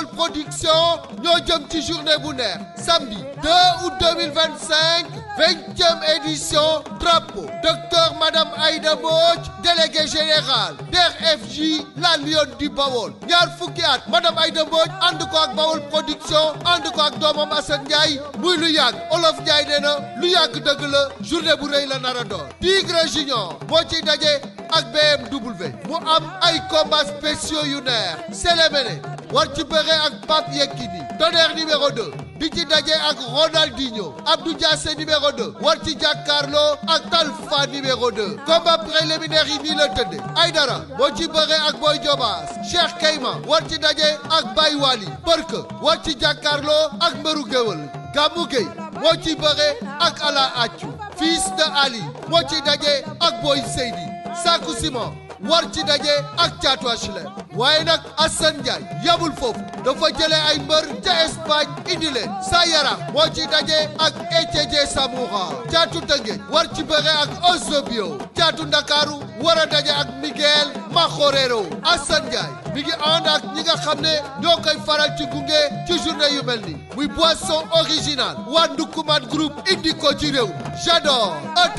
Bawol Production ñoo jëm ci journée bu neex samedi 2 août 2025 20e édition drapeau docteur Madame Aïda Mbodj délégué général DER/FJ la Lionne du Bawol ñaar fukki at Madame Aïda Mbodj ànd ko ak Bawol Production ànd ko ak doomam Assane Ndiaye muy lu yàgg Olof Ndiaye nee na lu yàgg dëgg la journée bu rëy la nar a doon Tigre Junior moo ciy daje ak BMW mu am ay combats spéciaux yu neex Sélémène war ci bëre ak Pape Yekini Tonnerre numéro 2 di ci daje ak Ronaldinho Abdou Diassé numéro 2 war ci jàkkaarloo ak Talfa numéro 2 combat préliminaire yi nii la tëdde Aïdara moo ci bëre ak Boy Diobass Cheikh Kayma war ci daje ak Baye Wali Barke war ci jàkkaarloo ak Mbëru Géwël Gamou Gueye moo ci bëre ak Ala Accu Fils de Ali moo ci daje ak Boy Seydi Sakou Simon war ci daje ak Thiatou HLM waaye nag Assane Ndiaye yamul foofu dafa jëlee ay mbër ca Espagne indi leen sa yara moo ci daje ak Etienne Samoura Thiatou Tëngéej war ci bëre ak Ozobio Thiatou Ndakaaru war a daje ak Miguel Makhorero Assane Ndiaye mi ngi ànd ak ñi nga xam ne ñoo koy faral ci gunge ci journée yu mel ni muy boisson original waa Ndukuman groupe indi ko ci réew J'adore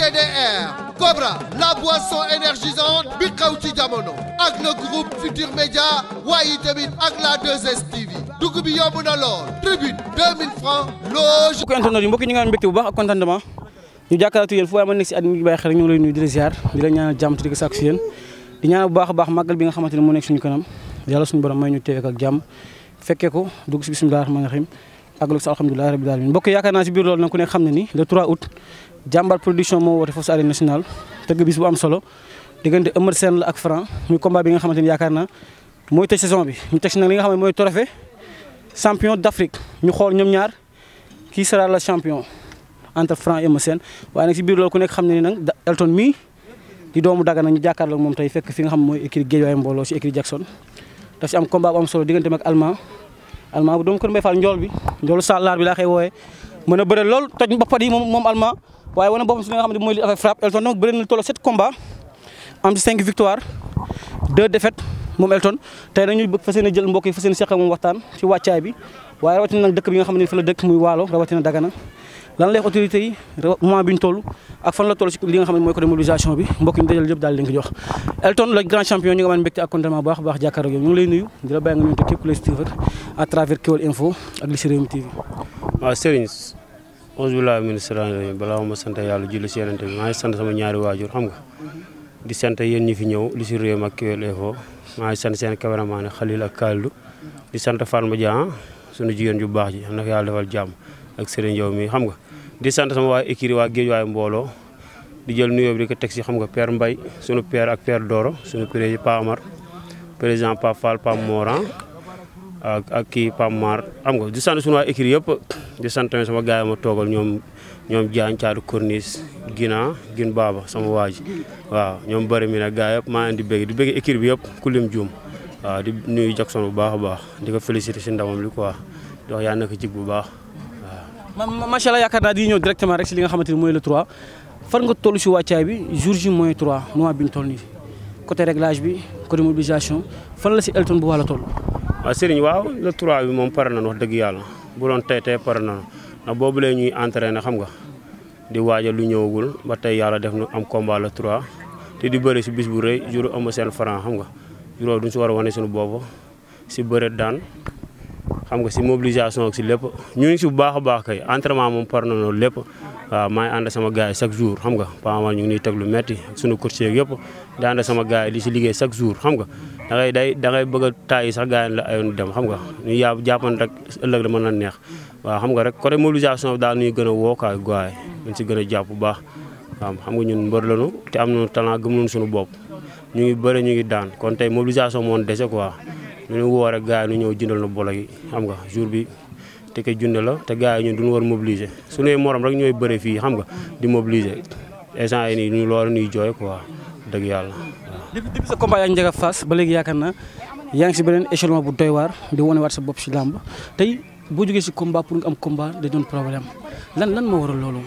ETDR Cobra la boisson énergisante bi xew ci jamono ak le groupe Futur Média waaye tamit ak la 2STV dugg bi yomb na lool tribune 2000 francs loge. mbokki internet yi mbokki ñu ngi am mbégte bu baax ak contentement ñu jàkkaarloo yéen fu waaye mën nekk si àddina bi bàyyi xel ñu ngi lay nuyu di la ziar di la ñaanal jàmm te di ko sàkku si yéen di ñaanal bu baax a baax màggal bi nga xamante ne moo nekk suñu kanam yàlla suñu borom may ñu teew ak jàmm fekkee ko dugg si bismillah rahmaani rahim àggal si alhamdulilah rabbil alamin mbokk yaakaar naa si biir loolu nag ku nekk xam ne ni le 3 août Jàmbaar production moo woote foofu si arène nationale tëgg bis bu am solo diggante Eumeu Sène la ak Franc muy combat bi nga xamante ni yaakaar naa mooy tëj saison bi ñu teg si nag li nga xam ne mooy trophée champion d'Afrique ñu xool ñoom ñaar qui sera le champion entre Franc et Eumeu Sène waaye nag si biir loolu ku nekk xam ne ni nag Elton mii di doomu Dagana ñu jàkkaarloo moom tey fekk fi nga xam mooy écurie Guédiawaye mbooloo si écurie Jackson daf si am combat bu am solo diggante ak Allemand bu doomu kër Mbaye Fall njool bi njoolu Sallaar bi laa koy wooyee mën a bëre lool toj mbappat yi moom Allemand waaye wane boppam si li nga xam ne mooy li avec frappe Elton nag bëri na tolloo 7 combats am ci 5 victoires 2 défaites moom Elton tey nag ñu fas yéene jël mbokk yi fas yéene seq ak moom waxtaan ci wàccaay bi waaye rawatina nag dëkk bi nga xam ne fa la dëkk muy Waalo rawatina Dagana lan lay autorités yi moment bi ñu toll ak fan la toll ci li nga xam ne mooy côté mobilisation bi mbokk ñu dajal yëpp daal di leen ko jox Elton le grand champion ñu nga mën mbégte ak contentement bu baax a baax jàkkaarloo ak yow ñu ngi lay nuyu di la bàyyi nga nuyu te képp ku lay suivre à travers Kewel Info ak li si Rewmi TV. waaw Serigne auzubillahi mina shaytaani rajiim balaa ma sant yàlla julli si Yonent bi maa ngi sant sama ñaari waajur xam nga di sant yéen ñi fi ñëw li si Rewmi ak Kewel Info maa ngi sant seen cameraman Khalil ak Kalidou di sant Fatma Dia sunu jigéen ju baax ji naka yàlla defal jàmm ak Serigne Diaw mi xam nga di sant sama waa écurie waa Guédiawaye mbooloo di jël nuyoo bi di ko teg si xam nga Père Mbaye sunu père ak Père Doro sunu président Pa Amar président Pa Fall Pa Moran ak kii Pam Mar xam nga di sant sunu waa écurie yëpp di sant tamit sama gars yi ma toogal ñoom Diagne Thiatou Corniche Gin Baba sama waa ji waaw ñoom bëri mi nag gars yëpp maa leen di bëgg écurie bi yëpp ku lim juum waaw di nuyu Jackson bu baax a baax di ko féliciter si ndamam li quoi di wax yaa naka jig bu baax waaw. macha allah yaakaar naa di ñëw directement rek si li nga xamante ni mooy le 3 fan nga toll si wàccaay bi jour ji mooy 3 mois bi ñu toll nii côté réglage bi côté mobilisation fan la si Elton bu wàlla toll. waaw Serigne waaw le 3 bi moom pare nañu wax dëgg yàlla bu doon tey pare nañu ndax boobu lay ñuy entraîné xam nga di waajal lu ñëwagul ba tey yàlla def nu am combat le 3 te di bëri si bis bu rëy jour Eumeu Sène Franc xam nga juróom duñ si war a wane suñu bopp si bëre daan xam nga si mobilisation ak si lépp ñu ngi si bu baax a baax kay entraînement moom pare nañu lépp waaw maa ngi ànd sama gars yi chaque jour xam nga Pa Amal ñu ngi teg lu metti ak suñu courtier yëpp di ànd sama gars yi di si liggéey chaque jour xam nga da ngay bëgg a taay sax gars yi la ayoon dem xam nga ñu jàppan rek ëllëg la mën na neex waaw xam nga rek côté mobilisation bi daal ñuy gën a wookaay gaay dañ si gën a jàpp bu baax waaw xam nga ñun mbër lañu te am nañu talent gëm nañu suñu bopp ñu ngi bëre ñu ngi daan kon tey mobilisation moo dese quoi ñu woo rek gars yi ñu ñëw jëndal na bolo yi xam nga jour bi te koy junne la te gars yi ñun duñu war mobiliser suñuy morom rek ñooy bëre fii xam nga di mobiliser instant yi nii ñu loolu ñuy jooy quoi dëgg yàlla waaw. depuis sa combat yaa ngi njëkk a Fass ba léegi yaakaar naa yaa ngi si beneen échelon bu doy waar di wane waat sa bopp si làmb tey boo jógee si combat pour nga am combat da doon problème lan moo waral loolu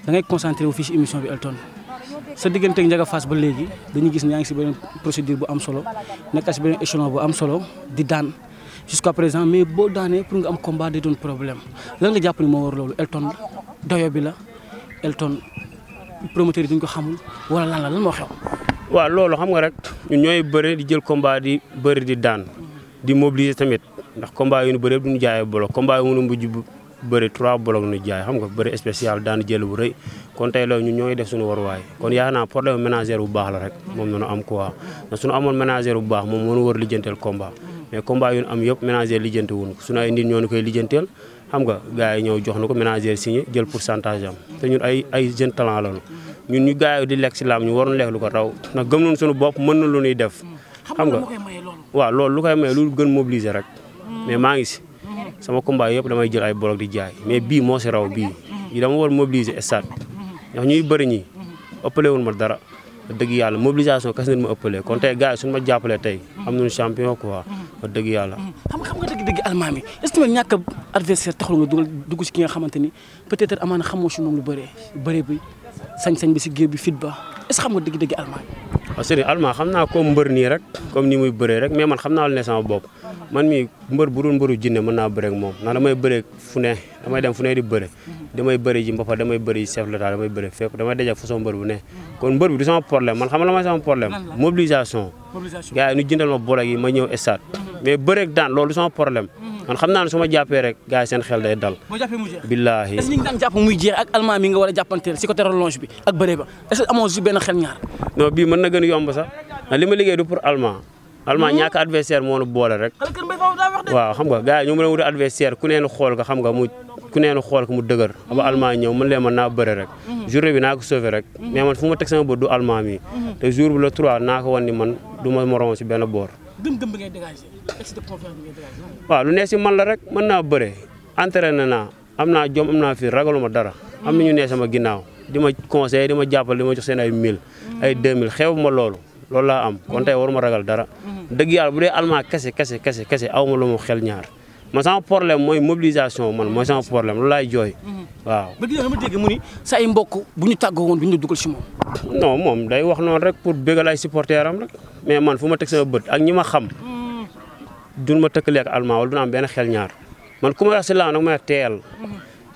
da ngay concentré wu fii si émission bi Elton sa digganteeg Ndiaga Fass ba léegi dañuy gis ne yaa ngi si beneen procédure bu am solo nekk si beneen échelon bu am solo di daan jusqu'à présent mais boo daanee pour nga am combat day doon problème lan nga jàpp ni moo war loolu Elton doyo bi la Elton promoteur yi duñ ko xamul wala lan moo xew. waaw loolu xam nga rek ñun ñooy bëri di jël combat di bëri di daan di mobiliser tamit ndax combat yu ñu bëri duñu jaayee bolok combat yu mënu mujj bëri 3 bolok ñu jaay xam nga bëri spécial daan jël bu rëy kon tey loolu ñun ñooy def suñu waruwaay kon yaakaar naa problème ménagère bu baax la rek moom nañu am quoi ndax suñu amoon ménagère bu baax moom mënu war lijjanteel combat mais combat yu ñu am yëpp ménagère lijjanti wuñ ko suñu ay nit ñoo ñu koy lijjanteel xam nga gars yi ñëw jox na ko ménagère signé jël pourcentage am te ñun ay jeune talent lañu ñun ñu gars yi di lekk si laam ñu waroon lekk lu ko raw ndax gëm nañu suñu bopp mën na lu ñuy def xam nga waaw loolu lu koy may lu gën mobiliser rek mais maa ngi si sama combat yëpp damay jël ay bolok di jaay mais bii moo si raw bii yi dama war mobiliser stade ndax ñuy bëri ñi ëppale woon ma dara dëgg yàlla mobilisation kas nit ma ëppalee kon tey gars yi suñu ma jàppalee tey am nañu champion quoi wax dëgg yàlla xam nga dëgg Alma mi est-ce que ñàkk adversaire taxul nga dugg si ki nga xamante ni peut-être amaana xamoo si moom lu bëree bi sañ-sañ bi si géew bi fit ba est-ce que xam nga dëgg Alma waaw sëriñ Alma xam naa comme mbër nii rek comme ni muy bëree rek mais man xam naa lu ne sama bopp man mi mbër bu dul mbëru jinne mën naa bëre ak moom ndax damay bëre fu ne damay dem fu ne di bëre damay bëri ji mbapat damay bëri chef l'état damay bëri fépp damay dajak façon mbër bu ne kon mbër bi du sama problème man xam la may sama problème mobilisation gars yi ñu jëndal ma bolok yi ma ñëw stade mais bëre ak daan loolu du sama problème man xam naa ne su ma jàppee rek gars yi seen xel day dal billaahi est-ce que ñu ngi daan jàpp muy jeex ak Alma mi nga war a jàppanteel si côté relonge bi ak bëre ba est-ce que amoo si benn xel ñaar non bii mën na gën a yomb sax li ma liggéey du pour Alma ñàkk adversaire moo nu boole rek waaw xam nga gars yi ñu mën a wuti adversaire ku neenu xool ko xam nga mu dëgër ba Alma ñëw mën leen mën naa bëre rek journée bi naa ko sauvé rek mais man fu ma teg sama bët du Alma mi te jour bi le 3 naa ko wan ni man du ma morom si benn boor gëm-gëm bi ngay dégager excès de confiance bi ngay dégager waaw lu ne si man la rek mën naa bëre entraîné naa am naa jom am naa fii ragaluma dara am na ñu ne sama ginnaaw di ma conseillé di ma jàppal di ma jox seen ay 1000 ay 2000 xeebu ma loolu laa am kon tey waruma ragal dara dëgg yàlla bu dee Alma kese aw ma lu mu xel ñaar man sama problème mooy mobilisation man mooy sama problème loolu laay jooy waaw. ba dama dégg mu ni sa ay mbokk bu ñu tàggoo woon bu ñu dugal si moom. non moom day wax noonu rek pour bégal ay supporters am rek mais man fu ma teg sama bët ak ñi ma xam duñ ma tëkkalee ak Alma wala duna am benn xel ñaar man ku ma wax si laa nag ma teel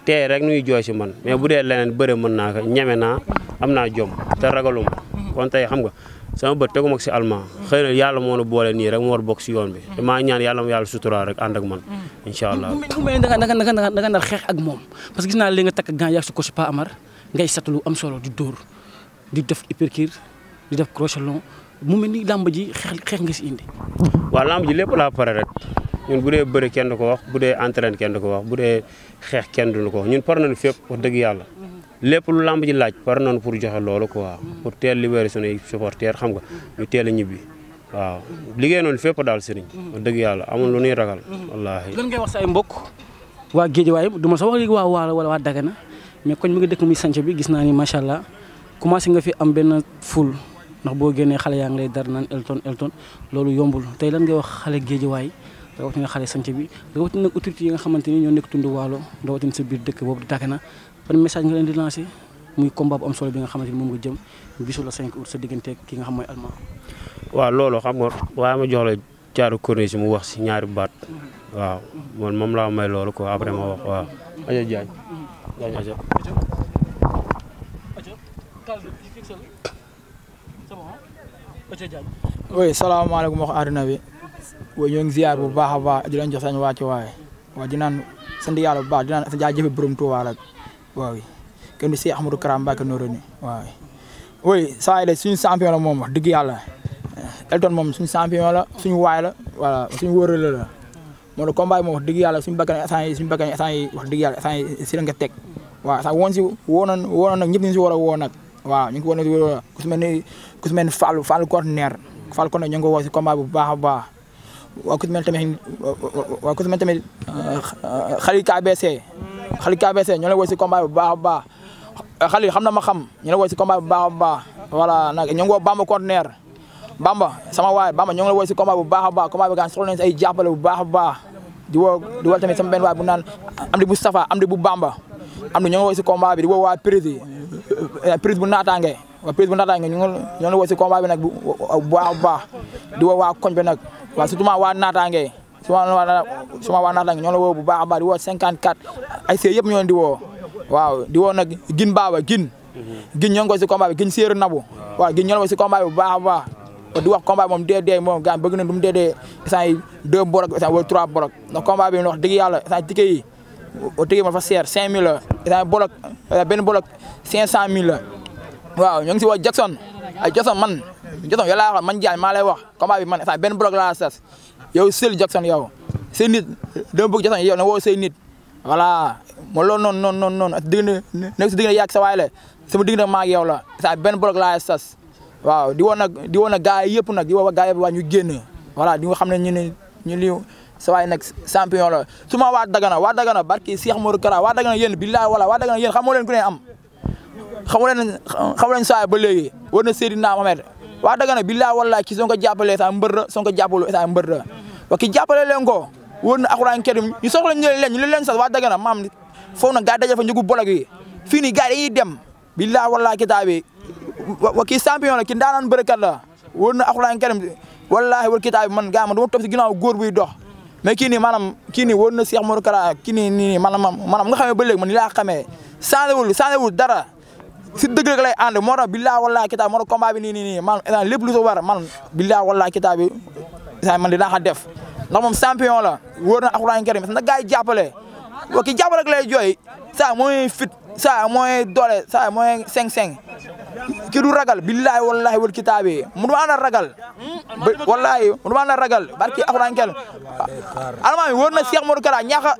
rek nuy jooy si man mais bu dee leneen bëre mën naa ko ñeme naa am naa jom te ragaluma kon tey xam nga. sama bët teguma ko si Alma xëy na yàlla moo na boole nii rek mu war bokk si yoon bi te maa ñaan yàlla sutura rek ànd ak man incha allah. mu mel da nga nar xeex ak moom parce que gis naa léegi nga takk gant yaa si ko si Pa Amar ngay satalu am solo di dóor di def hypercure di def crochet long mu mel ni làmb ji xeex nga si indi. waaw làmb ji lépp laa pare rek ñun bu dee bëre kenn du ko wax bu dee entraîne kenn du ko wax bu dee xeex kenn du ko wax ñun pare nañu fépp wax dëgg yàlla. lépp lu lamb ji laaj par nañu pour joxe loolu quoi pour teel libérer suñuy supporters xam nga ñu teel a ñibbi waaw liggéey noonu fépp daal sëriñ wax dëgg yàlla amul lu ñuy ragal wallaahi. lan ngay wax sa ay mbokk waa Guédiawaye du ma sa wax léegi waa Waalo wala waa Dagana mais koñ mi nga dëkk muy sanc bi gis naa ni macha allah commencé nga fi am benn ful ndax boo génnee xale yaa ngi lay dar naan Elton loolu yombul tey lan ngay wax xale Guédiawaye rawatina xale sanc bi rawatina autorités yi nga xamante ni ñoo nekk tund Waalo rawatina sa biir dëkk boobu di Dagana ban message nga leen di lancé muy combat bu am solo bi nga xamante ni moom nga jëm bisu la 5 août sa diggante ki nga xam mooy Alma. waaw loolu xam nga waaye ma jox la caaru corniche mu wax si ñaari baat waaw man moom laa may loolu quoi après ma wax waaw. aja Diagne aja. oui salaamaaleykum wax àdduna bi ñoo ngi ziar bu baax a baax di leen jox sañ wàcc waaye waaw di naan sant yàlla bu baax di naan jaajëfe borom Tuubaa rek waaw kenn du Cheikh Ahmadou Kara Mbacké Noreyni waaw oui saa yi de suñu champion la moom wax dëgg yàlla Elton moom suñu champion la suñu waay la voilà suñu wóorale la moo la combat yi moom wax dëgg yàlla suñu bakkan yi wax dëgg yàlla instant yi si la nga teg waaw sax woon si woonoon nag ñëpp ñu si war a woo nag waaw ñu ngi ko woon ku si mel ni Fallou conteneur Fallou conteneur ñu ngi ko woo si combat bu baax a baax waaw ku si mel tamit Khalil KBC ñoo la woo si combat bu baax a baax Khalil xam na ma xam ñu la woo si combat bu baax a baax voilà nag ñu ngi woo Bamba conteneur Bamba sama waay Bamba ñoo ngi la woo si combat bu baax a baax combat bi gaan soxla nañ si ay jàppale bu baax a baax di woo tamit sama benn waay bu naan Amdi bu Safa Amdi bu Bamba am na ñoo ngi woo si combat bi di woo waa prise bu naataange waa prise bu naataange ñoo ngi woo si combat bi nag bu baax a baax di woo waa koñ bi nag waaw surtout waa naataange suma waa nax ñoo la woo bu baax a baax di woo 54 ay see yëpp ñoo di woo waaw di woo nag gin baaba gin ñoo ngi ko si combat bi gin séeru nabu waaw gin ñoo la woo si combat bi bu baax a baax di wax combat moom dee moom gars bëgg na du mu dee instant yi 2 bolok instant wala 3 bolok ndax combat bi wax dëgg yàlla instant ticket yi ticket ma fa seer 5000 la instant bolok benn bolok 500000 la waaw ñoo ngi si woo Jackson man yàlla man Diagne maa lay wax combat bi man instant benn bolok laa sas yow Seul Jackson yow say nit dama bëgg Jackson yow na woo say nit voilà moo loolu noonu nekk si digg na yàgg sa waay la sama digg na maa ak yow la instant benn bolok laa sas waaw di woon nag gars yi yëpp nag di woo gars yëpp waa ñu génn voilà di nga xam ne ñu li sa waay nag champion la su ma waa Dagana barki Cheikh Modou Kara waa Dagana yéen billahi wala waa Dagana yéen xamoo leen ku ne am xamu leen saa ba léegi war na Seydina Mohamed waa Dagana billahi wala ki soo ko jàppalee sa mbër la soo ko jàppalu sa mbër la wa ki jàppale leen ko war na Alxuraan Karim ñu soxla ñu leen sax waa Dagana maam foofu nag gars daje fa njëgu bolog yi fii nii gars yi dem billahi wala kitaabi wa kii champion la ki daanaan bërëkat la wóor na Alxuraan Karim wallaahi wal kitaab bi man gaa man du ma topp si ginnaaw góor buy dox mais kii nii wóor na Cheikh Modou Kara kii nii maanaam nga xamee ba léegi man ni laa xamee changé wul dara si dëgg rek lay ànd moo tax billaahi wallaahi kitaab moo tax combat bi nii man lépp lu so war man billaahi wallaahi kitaab bi man dinaa ko def ndax moom champion la wóor na Alxuraan Karim na gaa yi jàppale wa ki jàppale rek lay jooy saa mooy fit saa mooy doole saa mooy 5-5 ki du ragal billahi wallahi wal kitaabi mu duma na ragal wallahi mu duma na ragal barki Alxuraan Karim almaa mi wóor na Cheikh Modou Kara ñaaka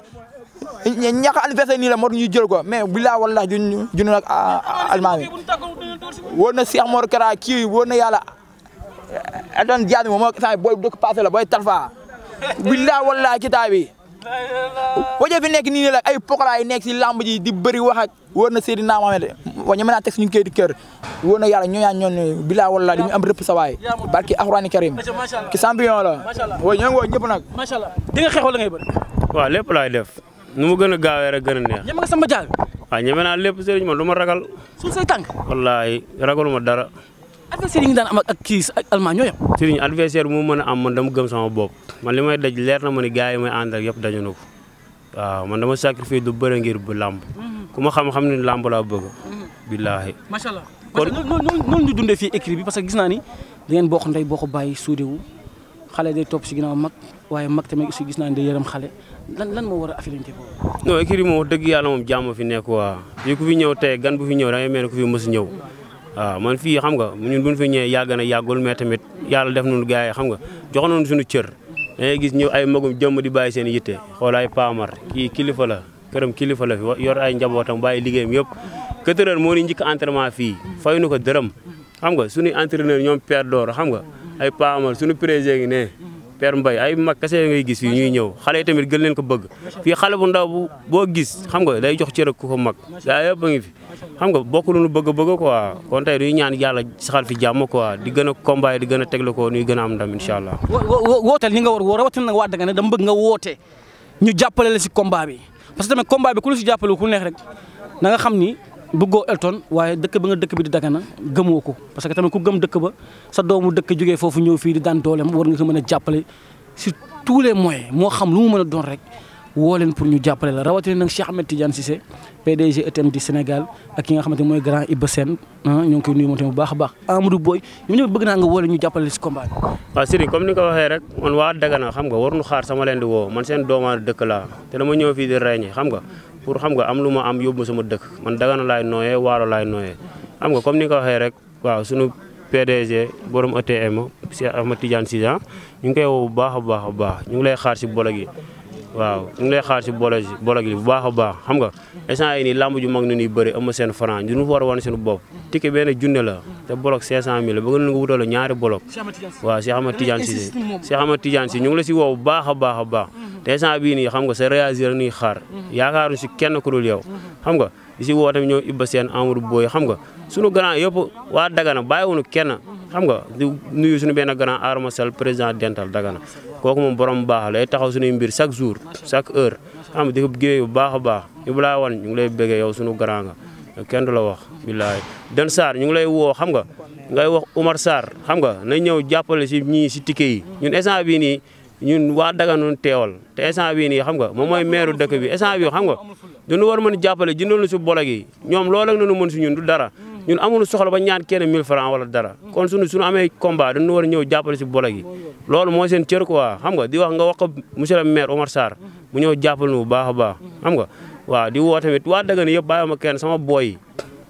anniversaire nii la moo ñu jël ko mais billahi wallahi junni nag almaa mi wóor na Cheikh Modou Kara kii wóor na yàlla doon jaami moom sa booy dëkk passé la booy talfa billahi wallahi kitaabi waje fi nekk nii la ay pokala yi nekk si lamb ji di bëri wax ak wóor na Seydina Mohamed wa ñu mën a teg suñu kër di kër wóor na yàlla ñooñu bilaa wala di ñu am rëpp sa waay barki Alxuraan Karim ki champion la wa ñoo ngi woo ñëpp nag macha Allah di nga xeexoo la ngay bëri waaw lépp laay def nu mu gën a gaawee rek gën a neex ñeme nga sama jaal waaw ñeme naa lépp sëriñ man du ma ragal suul say tànk wallaahi ragaluma dara adversaire yi ngi daan am ak kii ak Allemand ñoo yem sëriñ adversaire bu mu mën a am man dama gëm sama bopp man li may daj leer na ma ni gars yi may àndal yëpp daju na ko waaw man dama sacrifice du bëre ngir bu làmb ku ma xam-xam ni làmb laa bëgg billaahi macha Allah kon noonu ñu dundee fii écrit bi parce que gis naa ni da ngeen bokk ndey bokk bàyyi suudewu xale day topp si ginnaaw mag waaye mag tamit aussi gis naa ni day yërëm xale lan moo war a affinité boobu non écrit moom wax dëgg yàlla moom jàmm fi nekk waa fii ku fi ñëw tey gan bu fi ñëw da ngay mel ne ku fi mës ñëw waaw man fii xam nga ñun buñ fi ñëwee yàgg na yàggul mais tamit yàlla def nañu gars yi xam nga jox nañu suñu cër da ngay gis ñëw ay magum jëmm di bàyyi seen yitte xool ay paamar kii kilifa la këram kilifa la fi yor ay njabootam bàyyi liggéeyam yëpp 4 heures moo ni njëkk entraînement fii fay nu ko dërëm xam nga suñuy entraîneur ñoom Père Dor xam nga ay paamar suñu président ngi ne Père Mbaye ay mag kese ngay gis fii ñuy ñëw xale yi tamit gën leen ko bëgg fii xale bu ndaw bu boo gis xam nga day jox cër ku ko mag gaa yëpp a ngi fi xam nga bokk lu nu bëgg quoi kon tey duñu ñaan yàlla saxal fi jàmm quoi di gën a combat di gën a tegle ko nuy gën a am ndam incha allah wooteel ni nga war woo rawatina nag waa Dagana dama bëgg nga woote ñu jàppale la si combat bi parce que tamit combat bi ku la si jàppale ku neex rek na nga xam ni bëggoo Elton waaye dëkk ba nga dëkk bi di Dagana gëmoo ko parce que tamit ku gëm dëkk ba sa doomu dëkk jógee foofu ñëw fii di daan dooleem war nga ko mën a jàppale si tous les moyens moo xam lu mu mën a doon rek woo leen pour ñu jàppale la rawatina nag Cheikh Ahmed Tidiane Cissé PDG ETM du Sénégal ak ki nga xamante mooy grand Iba Sène ñoo ngi koy nuyu moom tamit bu baax a baax Amadou Boy ñoom ñëpp bëgg naa nga woo leen ñu jàppale si combat bi. waaw Serigne comme ni ko waxee rek man waa Dagana xam nga waruñu xaar sama leen di woo man seen doomaa dëkk laa te dama ñëw fii di reñe xam nga pour xam nga am lu ma am yóbbu sama dëkk man Dagana laay nooyee Waalo laay nooyee xam nga comme ni ko waxee rek waaw sunu PDG borom ETM Cheikh Ahmed Tidiane Cissé ñu ngi koy woo bu baax a baax ñu ngi lay xaar si bolog yi waaw ñu ngi lay xaar si bolog yi bu baax a baax xam nga instant yi nii lamb ju mag na ñuy bëri am seen franc ñu war a wan seen bopp ticket benn junne la te bolog 500000 la bëgg nañu nga wutal ñaari bolog waaw Cheikh Ahmed Tidiane Cissé ñu ngi la si woo bu baax a baax te instant bii nii xam nga sa réagir nuy xaar yaakaaruñu si kenn ku dul yow xam nga di si woo tamit ñoom Iba Sène Amadou Boy xam nga sunu grand yëpp waa Dagana bàyyiwuñu kenn xam nga di nuyu suñu benn grand Arma Sall président dental Dagana kooku moom borom baax lay taxaw suñuy mbir chaque jour chaque heure xam nga di ko géey bu baax a baax Ibrahima wan ñu ngi lay bëggee yow suñu grand nga kenn du la wax billaay Den Sarr ñu ngi lay woo xam nga ngay wax Oumar Sarr xam nga na ñëw jàppale si ñii si ticket yi ñun instant bii nii ñun waa Dagana noonu teewal te instant bii nii xam nga moom mooy maire dëkk bi instant bii xam nga duñu war mën a jàppale jëndal ñu si bolog yi ñoom loolu ak nañu mën si ñun du dara ñun amuñu soxla ba ñaan kenn 1000 francs wala dara kon suñu amee combat dañu war a ñëw jàppale si bolog yi loolu mooy seen cër quoi xam nga di wax nga wax ko monsieur le maire Omar Sarr mu ñëw jàppale ñu bu baax a baax xam nga waaw di woo tamit waa Dagana yëpp bàyyiwuma kenn sama boy yi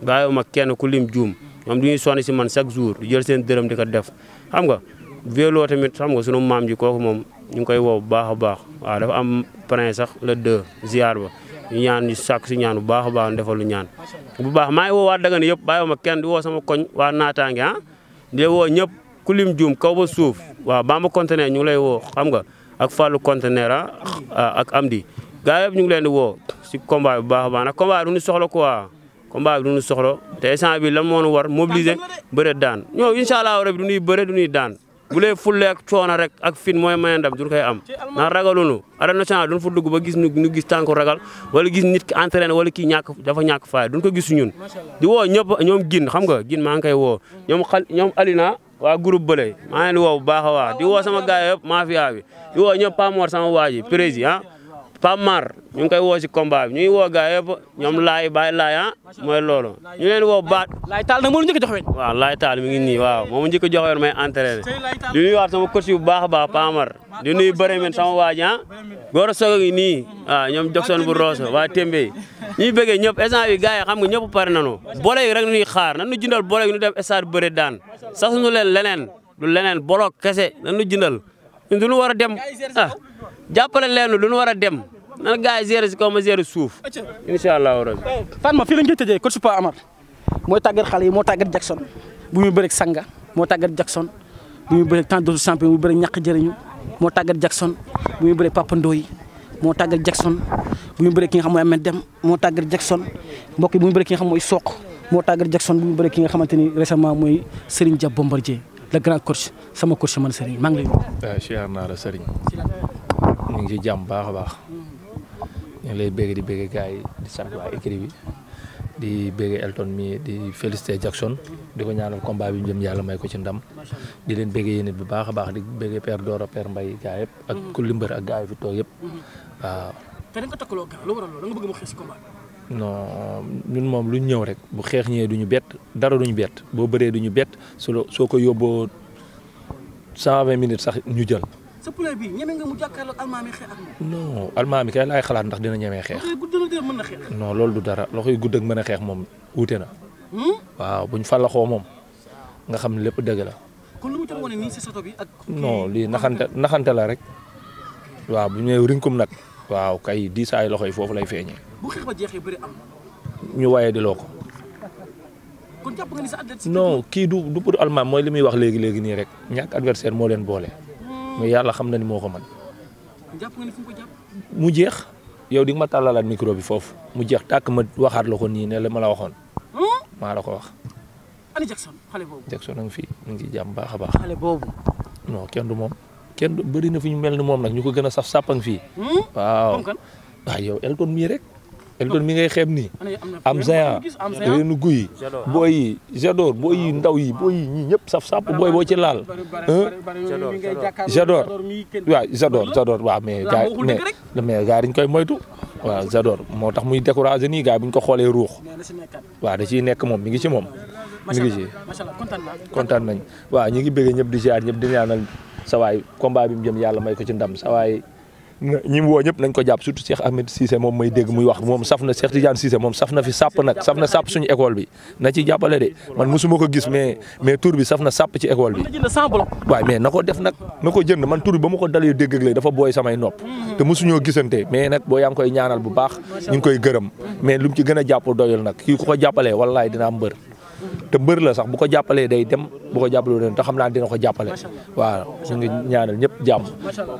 bàyyiwuma kenn ku lim juum ñoom du ñuy sonn si man chaque jour di jël seen dërëm di ko def xam nga vélo tamit xam nga sunu maam ji kooku moom ñu ngi koy woo bu baax a baax waaw dafa am prin sax le 2 ziar ba ñu ñaan ñu sàkk si ñaan bu baax a baax defal lu ñaan bu baax maa ngi woo waa Dagana yëpp bàyyiwuma kenn di woo sama koñ waa naataange ah di woo ñëpp ku lim juum kaw ba suuf waaw Bamba conteneur ñu ngi lay woo xam nga ak Fallou conteneur ak Amdi gaa yëpp ñu ngi leen di woo si combat bu baax a baax nag combat du ñu soxla quoi combat bi du ñu soxla te instant bi lan moo ñu war mobiliser bëre daan ñoo incha allah rabi du ñuy bëre du ñuy daan bu lee fulleek coono rek ak fin mooy may ndam duñ koy am ndax ragalunu arène nationale duñ fa dugg ba gis ñu gis tànku ragal wala gis nit ki entraîné wala kii dafa ñàkk faay duñ ko gis ñun di woo ñëpp ñoom gin xam nga gin maa ngi koy woo ñoom Alina waa groupe bële maa ngi leen di woo bu baax a baax di woo sama gaay yëpp mafia bi di woo ñëpp Pamor sama waa ji président Pamar ñu ngi koy woo si combat bi ñu ngi woo gaay yëpp ñoom laay bàyyi laay mooy loolu ñu leen woo baat laay taal nag moo njëkk a jox weñ waaw laay taal mi ngi nii waaw moom njëkk a jox weñ may entraîné di nuyuwaat sama coach bu baax a baax Pamar di nuyu bëre men sama waa ji góor a soog a ngi nii waaw ñoom Jackson bu Rosso waa Tembe ñuy bëggee ñëpp instant bi gars yi xam nga ñëpp pare nañu boole yi rek ñuy xaar nan ñu jëndal boole yi ñu dem stade bëre daan sax suñu leen leneen du leneen bolo kese nan ñu jëndal ñun duñu war a dem jàppale leen duñu war a dem nan gars yi gérer si kaw ma gérer suuf incha allahu rabi. Fatma fii la ñu koy tëjee coach Pa Amar mooy tàggat xale yi moo tàggat Jackson bu muy bëreeg Sanga moo tàggat Jackson bu muy bëreeg tant d'autres champions bu muy bëreeg ñàkk jëriñu moo tàggat Jackson bu muy bëreeg Papa Ndoye moo tàggat Jackson bu muy bëreeg ki nga xam mooy Ahmed Dem moo tàggat Jackson mbokk yi bu muy bëreeg ki nga xam mooy Sokh moo tàggat Jackson bu muy bëreeg ki nga xamante ni récemment mooy Serigne Dia Bombardier le grand coach sama coach man Serigne maa ngi lay nuyu. waaw siyaar naa la Serigne ñu ngi ci jàmm baax a baax ñu ngi lay bëgg di bëgg gars yi di sant waa écrit bi di bëgg Elton mi di féliciter Jackson di ko ñaanal combat bi ñu jëm yàlla may ko ci ndam di leen bëgg yéen it bu baax a baax di bëgg Père Dora Père Mbaye gars yëpp ak ku limbar ak gars yi fi toog yëpp waaw. te da nga takkaloo gars lu waral loolu da nga bëgg mu xeex si combat bi. non ñun moom lu ñu ñëw rek bu xeex ñëwee du ñu bett dara du ñu bett boo bëree du ñu bett soo ko yóbboo 120 minutes sax ñu jël. sa poulet bi ñeme nga mu jàkkaarloog almaami xeex ak moom. non almaami kay laay xalaat ndax dina ñemee xeex. mën na xeex. non loolu du dara loxo yu gudd ak mën a xeex moom wuute na. waaw buñ fàllaxoo moom nga xam ne lépp dëgg la. kon lu mu ci wane nii si soto bi ak. non lii naxante la rek waaw bu ñëwee rinkum nag waaw kay diisaay loxo yi foofu lay feeñee. bu xeex ba jeexee bëri am. ñu waaye di loo ko. kon jàpp nga ni sa adversaire. non kii du pour almaam mooy li muy wax léegi nii rek ñàkk adversaire moo leen boole. mais yàlla xam na ni moo ko man jàpp nga ni fu mu ko jàpp. mu jeex yow di nga ma tàllalaat micro bi foofu mu jeex tàkk ma waxaat la ko nii ne la ma la waxoon maa la ko wax. ani Jackson xale boobu. Jackson a ngi fi mu ngi jàmm baax a baax. xale boobu. non kenn du moom kenn du bëri na fi ñu mel ni moom nag ñu ko gën a saf sàppang fii. waaw waaw yow Elton mii rek. Elton mi ngay xeeb nii am Zaya reenu guy booy yi Jador booy yi ndaw yi booy yi ñii ñëpp saf sàpp booy boo ci laal Jador waaw Jador waaw mais gars dañ koy moytu waaw Jador moo tax muy découragé nii gars bu ñu ko xoolee ruux waaw da ciy nekk moom mi ngi ci moom mi ngi ci kontaan nañ waaw ñu ngi bëgg ñëpp di ziar ñëpp di ñaanal sa waay combat bi mu jëm yàlla may ko ci ndam sa waay ñi mu woo ñëpp nañ ko jàpp surtout Cheikh Ahmed Cissé moom may dégg muy wax moom saf na Cheikh Tidiane Cissé moom saf na fi sàpp nag saf na sàpp suñu école bi na ci jàppale de man mosuma ko gis mais tour bi saf na sàpp ci école bi waaye mais na ko def nag na ko jënd man tour bi ba ma ko dalee dégg ak léegi dafa booy samay nopp te mosuñoo gisante mais nag boo yaa ngi koy ñaanal bu baax ñu ngi koy gërëm mais lu mu ci gën a jàpp doyul nag kii ku ko jàppalee wallaay dina am mbër te mbër la sax bu ko jàppalee day dem bu ko jàppalee day dem te xam naa dina ko jàppale waaw ñu ngi ñaanal ñëpp jàmm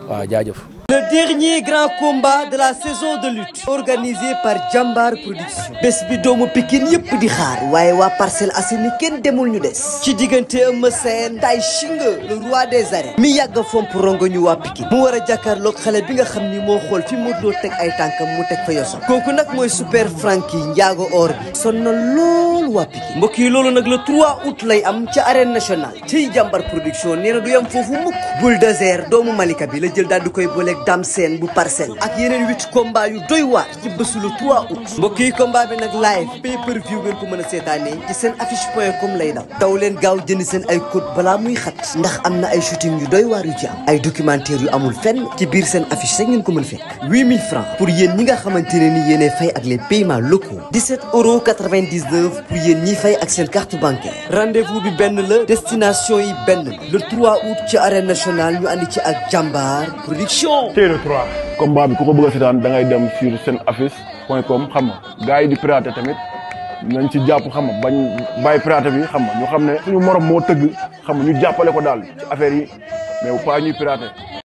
waaw jaajëf Le dernier grand combat de la saison de lutte organisé par Jambar Production bés bi doomu Pikine yëpp di xaar waaye waa Parcelles Assainies kenn demul ñu des ci diggante Eumeu Sène Tay Shinga le roi des arènes mi yàgg a fomp rongo ñu waa Pikine mu war a jàkkaarloog xale bi nga xam ni moo xool fi Modou Lo teg ay tànkam mu teg fa yosom kooku nag mooy Super Franky njaago or bi son na lool waa Pikine mbokk yi loolu nag le 3 août lay am ca arène nationale ci Jambar Production nee na du yam foofu mukk Bulldozer doomu Malika bi la jël daal di koy booleeg Dame Sène bu Parcelles ak yeneen 8 combats yu doy waar ci bésu le 3 août mbokk yi combat bi nag live pay per view ngeen ko mën a seetaanee ci seen affiche.com lay daw leen gaaw jënd seen ay code balaa muy xat ndax am na ay shooting yu doy waar yu ci am ay documentaire yu amul fenn ci biir seen affiche rek ngeen ko mën fekk 8000 francs pour yéen ñi nga xamante ne ni yéenee fay ak les paiements locaux 17,99 pour yéen ñi fay ak seen carte bancaire rendez-vous bi benn la destination yi benn le 3 août ci arène nationale ñu andi ci ak Jambar Production. tey le 3 combat bi ku ko bëgg a seetaan da ngay dem sur seen affiche.com xam nga gars yi di piraté tamit nañ ci jàpp xam nga bañ bàyyi piraté bi xam nga ñu xam ne suñu morom moo tëgg xam nga ñu jàppale ko daal ci affaire yi mais pas ñuy piraté.